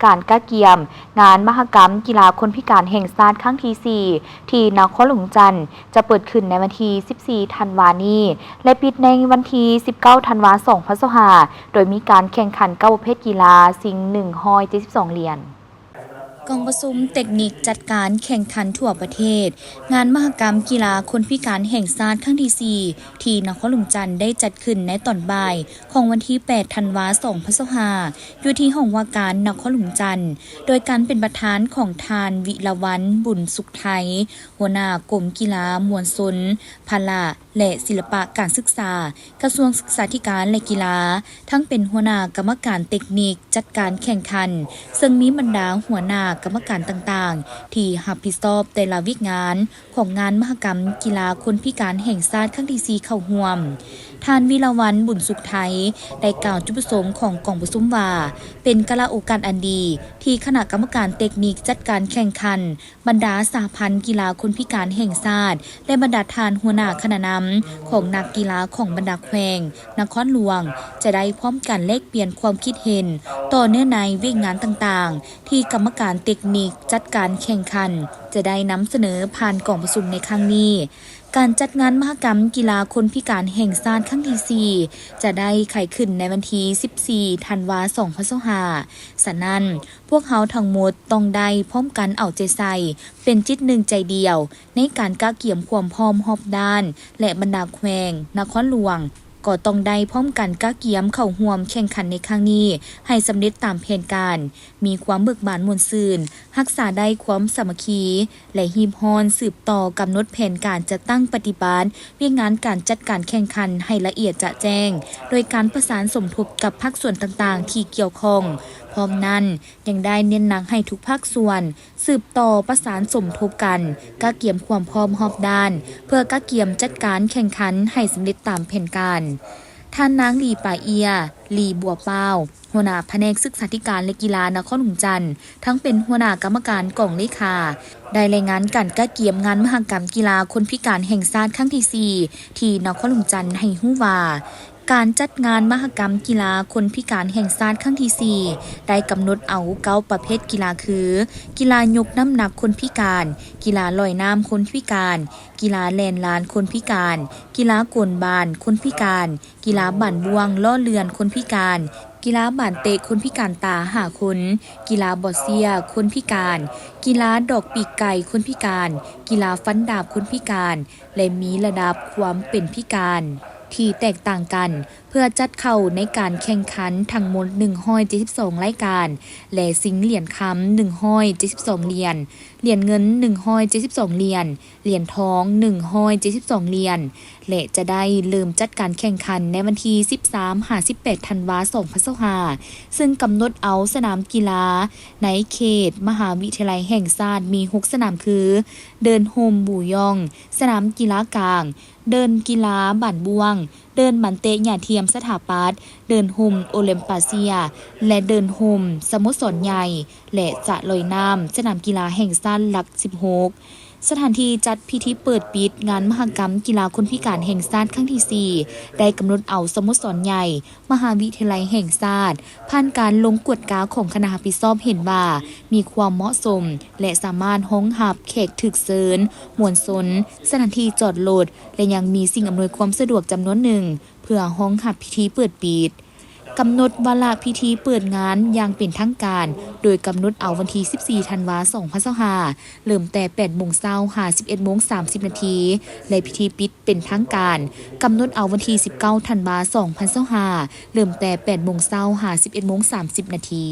ການກະກຽມງານມະຫະກຳກິລາຄົນພິການແຫ່ງຊາດຄັ້ງທີສີ່ ທີ່ນະຄອນຫຼວງຈັນ ຈະເປີດຂຶ້ນໃນວັນທີສິບສີ່ ທັນວານີ້ ແລະ ປິດໃນວັນທີສິບເກົ້າ ທັນວາ ສອງພັນຊາວຫ້າ ໂດຍມີການແຂ່ງຂັນເກົ້າປະເພດກິລາ ຊິງໜຶ່ງຮ້ອຍເຈັດສິບສອງຫຼຽນ. ກອງປະຊຸມເຕັກນິກຈັດການແຂ່ງຂັນທົ່ວປະເທດ ງານມະຫະກຳກິລາຄົນພິການແຫ່ງຊາດຄັ້ງທີສີ່ ທີ່ນະຄອນຫຼວງຈັນ ໄດ້ຈັດຂຶ້ນໃນຕອນບ່າຍຂອງວັນທີແປດ ທັນວາ ສອງພັນຊາວຫ້າ ຢູ່ທີ່ຫ້ອງວ່າການນະຄອນຫຼວງຈັນ ໂດຍການເປັນປະທານຂອງທ່ານ ວິລະວັນ ບຸນສຸກໄທ ຫົວໜ້າກົມກິລາມວນຊົນ ພະລະ ແລະ ສິລະປະການສຶກສາ ກະຊວງສຶກສາທິການ ແລະ ກິລາ, ທັງເປັນຫົວໜ້າກຳມະການເຕັກນິກຈັດການແຂ່ງຂັນ, ເຊິ່ງມີບັນດາຫົວໜ້າກຳມະການຕ່າງໆ ທີ່ຮັບຜິດຊອບແຕ່ລະວຽກງານຂອງງານມະຫະກຳກິລາຄົນພິການແຫ່ງຊາດຄັ້ງທີສີ່ ເຂົ້າຮ່ວມ. ທ່ານ ວິລະວັນ ບຸນສຸກໄທ ໄດ້ກ່າວຈຸດປະສົງຂອງກອງປະຊຸມວ່າ ເປັນກາລະໂອກາດອັນດີ ທີ່ຄະນະກຳມະການເຕັກນິກຈັດການແຂ່ງຂັນ, ບັນດາສະຫະພັນກິລາຄົນພິການແຫ່ງຊາດ ແລະ ບັນດາທ່ານຫົວໜ້າຄະນະນຳຂອງນັກກິລາຂອງບັນດາແຂວງ, ນະຄອນຫຼວງ ຈະໄດ້ພ້ອມກັນແລກປ່ຽນຄວາມຄິດເຫັນຕໍ່ເນື້ອໃນວຽກງານຕ່າງໆ ທີ່ກຳມະການເຕັກນິກຈັດການແຂ່ງຂັນ ຈະໄດ້ນຳສະເໜີຜ່ານກອງປະຊຸມໃນຄັ້ງນີ້. ການຈັດງານມະຫະກຳກິລາຄົນພິການແຫ່ງຊາດຄັ້ງທີສີ່ ຈະໄດ້ໄຂຂຶ້ນໃນວັນທີສິບສີ່ ທັນວາ ສອງພັນຊາວຫ້າ. ສະນັ້ນ, ພວກເຮົາທັງໝົດຕ້ອງໄດ້ພ້ອມກັນເອົາໃຈໃສ່ ເປັນຈິດໜຶ່ງໃຈດຽວ ໃນການກະກຽມຄວາມພ້ອມຮອບດ້ານ ແລະ ບັນດາແຂວງ, ນະຄອນຫຼວງ ກໍຕ້ອງໄດ້ພ້ອມກັນກະກຽມເຂົ້າຮ່ວມແຂ່ງຂັນໃນຄັ້ງນີ້ໃຫ້ສຳເລັດຕາມແຜນການ, ມີຄວາມເບີກບານມ່ວນຊື່ນ, ຮັກສາໄດ້ຄວາມສາມັກຄີ ແລະ ຮີບຮ້ອນສືບຕໍ່ກຳນົດແຜນການຈັດຕັ້ງປະຕິບັດວຽກງານການຈັດການແຂ່ງຂັນໃຫ້ລະອຽດຈະແຈ້ງ ໂດຍການປະສານສົມທົບກັບພາກສ່ວນຕ່າງໆທີ່ກ່ຽວຂ້ອງ. ພ້ອມນັ້ນ, ຍັງໄດ້ເນັ້ນໜັກໃຫ້ທຸກພາກສ່ວນ ສືບຕໍ່ປະສານສົມທົບກັນ, ກະກຽມຄວາມພ້ອມຮອບດ້ານ ເພື່ອກະກຽມຈັດການແຂ່ງຂັນໃຫ້ສຳເລັດຕາມແຜນການ. ທ່ານນາງ ຫຼີປາເອຍ ຫຼີບົວປ້າວ ຫົວໜ້າພະແນກສຶກສາທິການ ແລະ ກິລານະຄອນຫຼວງຈັນ ທັງເປັນຫົວໜ້າກຳມະການກອງເລຂາ ໄດ້ລາຍງານການກະກຽມງານມະຫະກຳກິລາຄົນພິການແຫ່ງຊາດຄັ້ງທີສີ່ ທີ່ນະຄອນຫຼວງຈັນ ໃຫ້ຮູ້ວ່າ ການຈັດງານມະຫະກຳກິລາຄົນພິການແຫ່ງຊາດຄັ້ງທີສີ່ ໄດ້ກຳນົດເອົາເກົ້າປະເພດກິລາຄື ກິລາຍົກນ້ຳໜັກຄົນພິການ, ກິລາລອຍນ້ຳຄົນພິການ, ກິລາແລ່ນລານຄົນພິການ, ກິລາໂກນບານຄົນພິການ, ກິລາບານບ້ວງລໍ້ເລື່ອນຄົນພິການ, ກິລາບານເຕະຄົນພິການຕາຫ້າຄົນ, ກິລາບອດເຊຍຄົນພິການ, ກິລາດອກປີກໄກ່ຄົນພິການ, ກິລາຟັນດາບຄົນພິການ ແລະ ມີລະດັບຄວາມເປັນພິການທີ່ແຕກຕ່າງກັນ ເພື່ອຈັດເຂົ້າໃນການແຂ່ງຂັນທັງໝົດໜຶ່ງຮ້ອຍເຈັດສິບສອງລາຍການ ແລະ ຊິງຫຼຽນຄຳໜຶ່ງຮ້ອຍເຈັດສິບສອງຫຼຽນ, ຫຼຽນເງິນໜຶ່ງຮ້ອຍເຈັດສິບສອງຫຼຽນ, ຫຼຽນທອງໜຶ່ງຮ້ອຍເຈັດສິບສອງຫຼຽນ ແລະ ຈະໄດ້ເລີ່ມຈັດການແຂ່ງຂັນໃນວັນທີສິບສາມ ຫາ ສິບແປດ ທັນວາ ສອງພັນຊາວຫ້າ ເຊິ່ງກຳນົດເອົາສະໜາມກິລາໃນເຂດມະຫາວິທະຍາໄລແຫ່ງຊາດມີຫົກສະໜາມຄື ເດີ່ນໂຮມບູຢອງ, ສະໜາມກິລາກາງ, ເດີ່ນກິລາບານບ້ວງ, ເດີ່ນບານເຕະຫຍ້າທຽມສະຖາປັດ, ເດີ່ນໂຮມໂອລິມປາເຊຍ ແລະ ເດີ່ນໂຮມສະໂມສອນໃຫຍ່ ແລະ ສະລອຍນ້ຳ ສະໜາມກິລາແຫ່ງຊາດຫຼັກສິບຫົກ. ສະຖານທີ່ຈັດພິທີເປີດປິດງານມະຫະກຳກິລາຄົນພິການແຫ່ງຊາດຄັ້ງທີສີ່ ໄດ້ກຳນົດເອົາສະໂມສອນໃຫຍ່ ມະຫາວິທະຍາໄລແຫ່ງຊາດ ຜ່ານການລົງກວດກາຂອງຄະນະຮັບຜິດຊອບເຫັນວ່າ ມີຄວາມເໝາະສົມ ແລະ ສາມາດຮອງຮັບແຂກຖືກເຊີນ, ມວນຊົນ, ສະຖານທີ່ຈອດລົດ ແລະ ຍັງມີສິ່ງອຳນວຍຄວາມສະດວກຈຳນວນໜຶ່ງ ເພື່ອຮອງຮັບພິທີເປີດປິດ. ກຳນົດວາລະພິທີເປີດງານຢ່າງເປັນທາງການ ໂດຍກຳນົດເອົາວັນທີສິບສີ່ ທັນວາ ສອງພັນຊາວຫ້າ ເລີ່ມແຕ່ແປດໂມງເຊົ້າ ຫາ ສິບເອັດໂມງ ສາມສິບນາທີ ແລະ ພິທີປິດເປັນທາງການ ກຳນົດເອົາວັນທີສິບເກົ້າ ທັນວາ ສອງພັນຊາວຫ້າ ເລີ່ມແຕ່ແປດໂມງເຊົ້າ ຫາ ສິບເອັດໂມງ ສາມສິບນາທີ.